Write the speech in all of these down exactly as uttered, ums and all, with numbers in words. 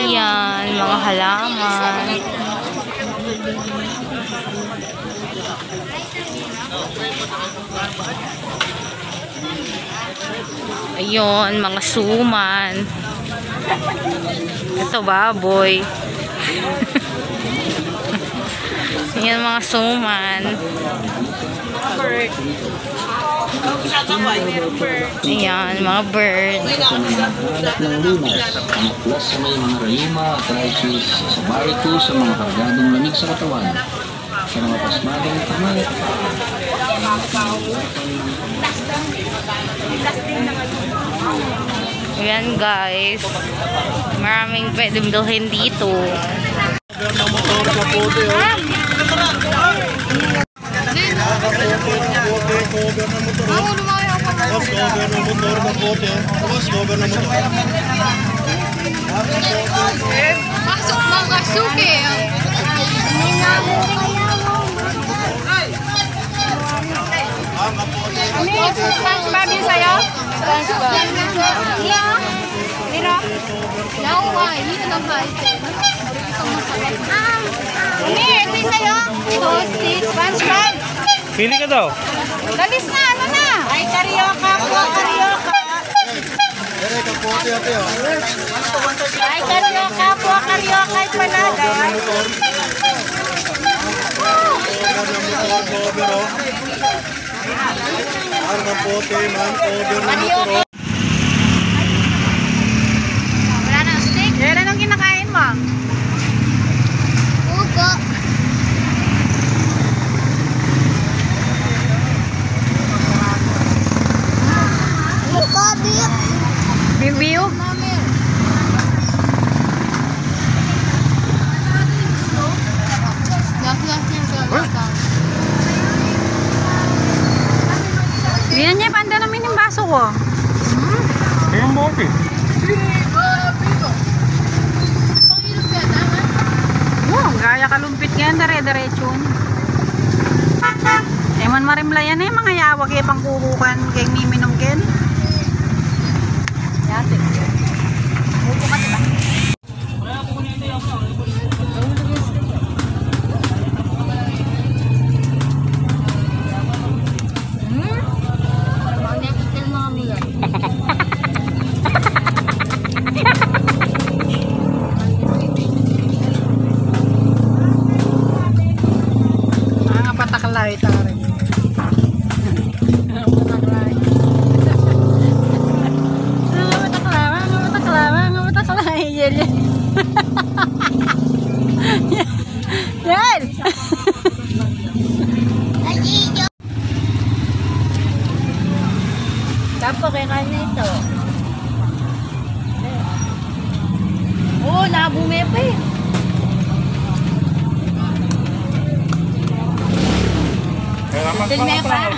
Yan, mga halaman. Ayun, mga suman. Ito, baboy. Yan, mga suman. Ayan, mga bird. Sa mga pangalat ng lunas, ang aklas sa may mga rayuma, arthritis, sa bariko, sa mga kargadong lamig sa katawan, sa mga pasmadong kamay. Ayan, guys, maraming pwedeng bilhin dito. Cover ng motor, kapote, oh. Kapote, kapote, cover ng motor, oh. Boss, cover ng motor, kapote, oh. Boss, cover ng motor. Pasok mga suki. Ano, SpongeBob yung sayo? SpongeBob. Zero? Yawa, yun lang ba? Ini, ito yung sayo? Toasted SpongeBob. Pili ka daw. Dalis na, ano na? Ay, carioca po, carioca. Ay, carioca po, carioca yung panaga. Ang kapote, ma'am, cover ng motor. Wala nang stick. Yan, anong kinakain mo? Upo. Upo, Biyo. Biyo, Biyo? Gas-gas niya, gas-gas. Dinan niya, panda namin yung baso ko. Yung bote. Oh, gaya kalumpit ngayon, dire-diretso. E man marimla yan e, mga yawag e, pangkukukan, keng miminum ken. Yate. Upo ka, diba? Mga pataklay, tari. Mga pataklay. Mga pataklay, mga pataklay, mga pataklay. Yan, yan. Yan. Tapo kay kanito. Oo, nabume pa e. Kailangan pa.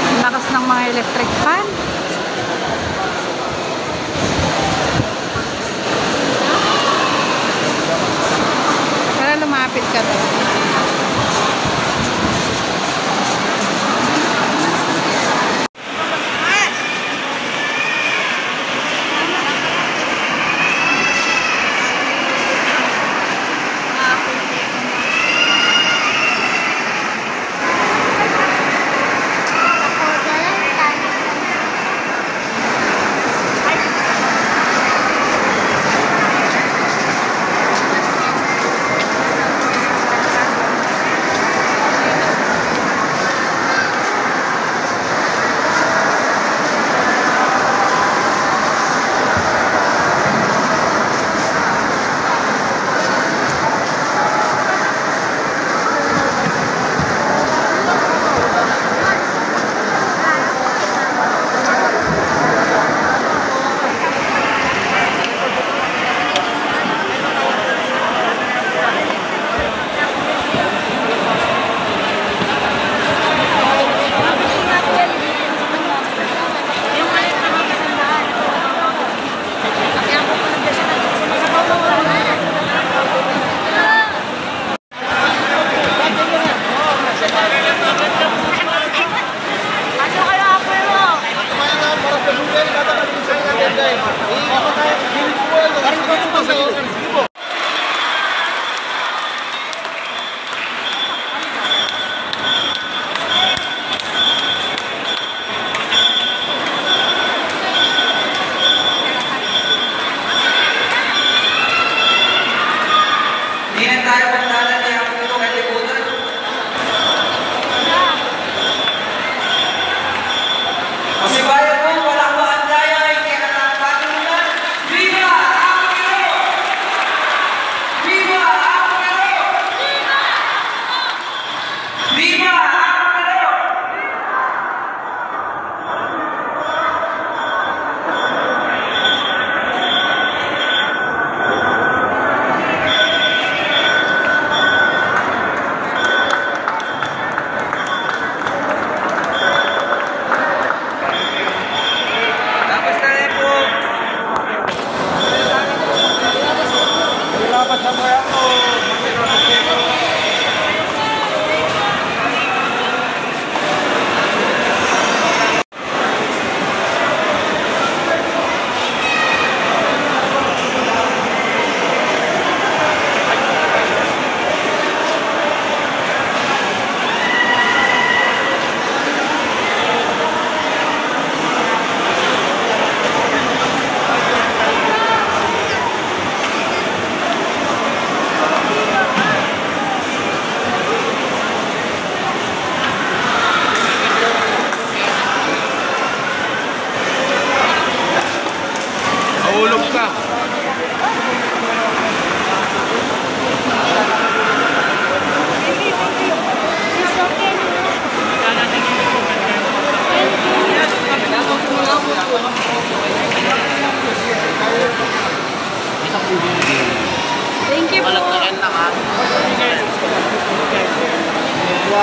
Ang lakas ng mga electric fan. Tara, lumapit ka doon.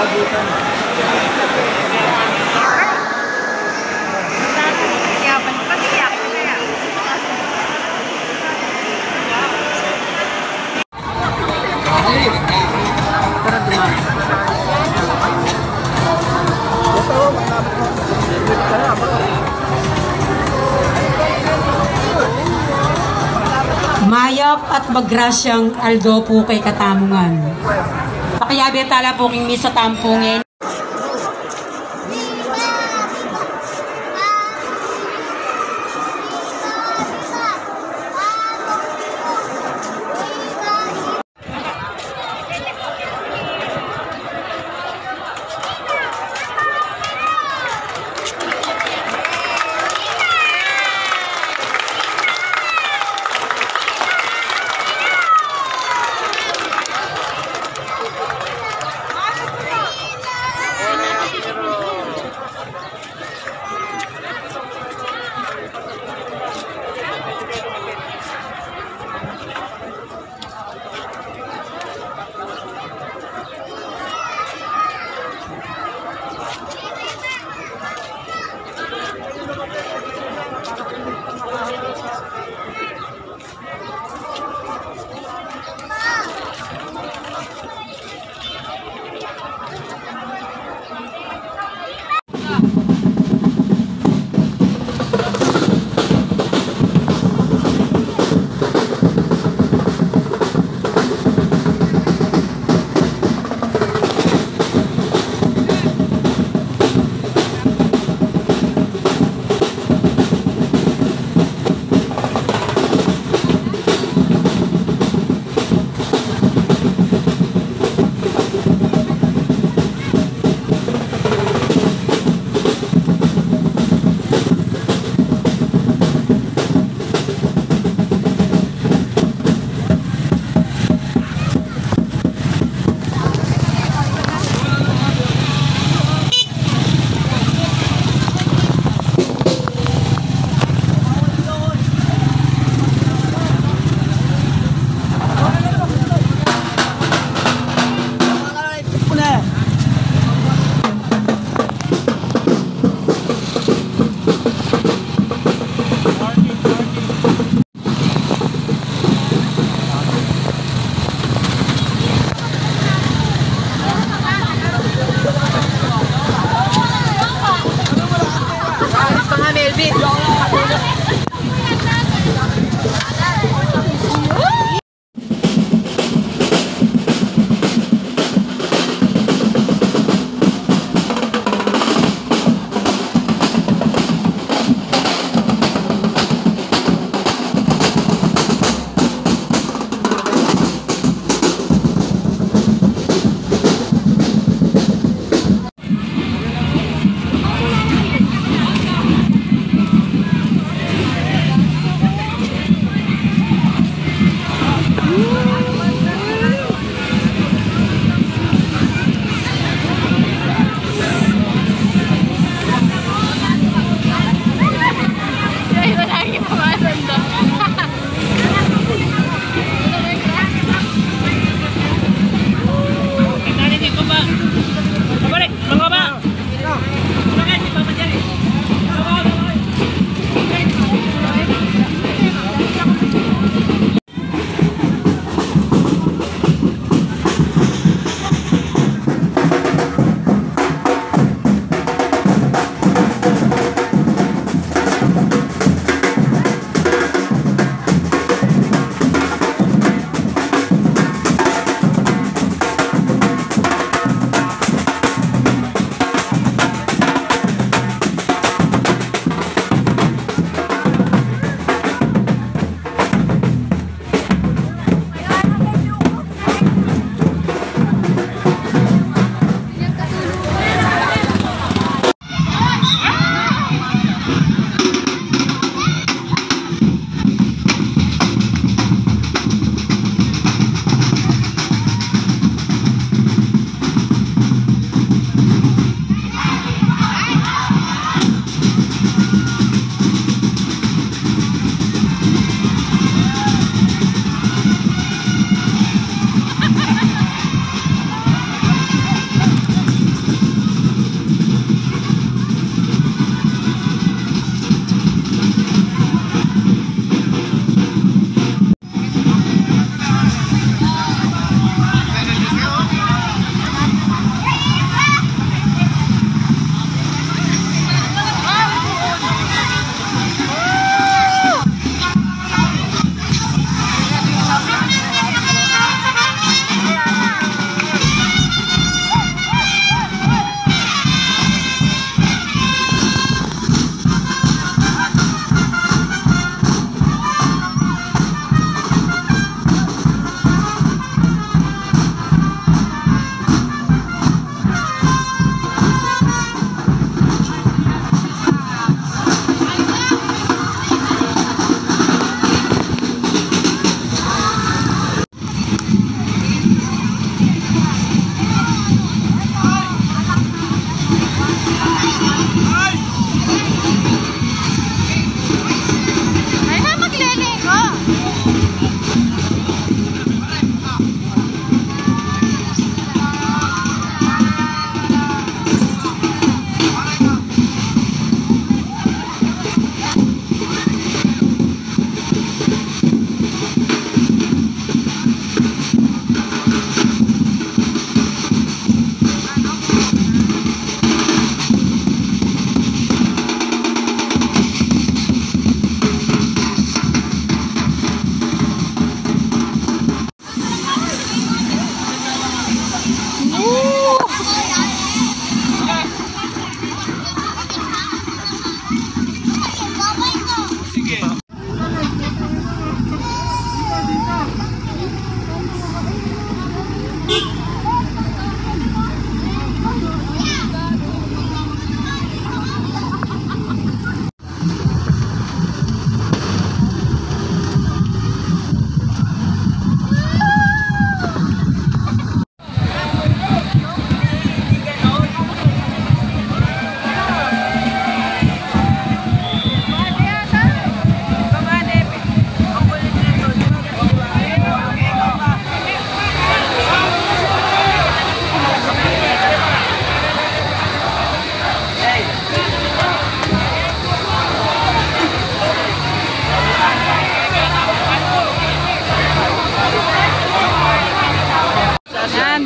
Mayap at magrasyang aldo pu kekatamu ngan. Pakiabe tala pu king misa tamu pu ngeni.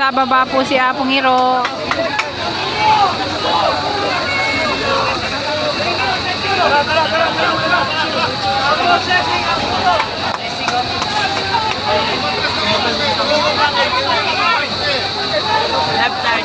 Pababa po si Apong Iro. Left side.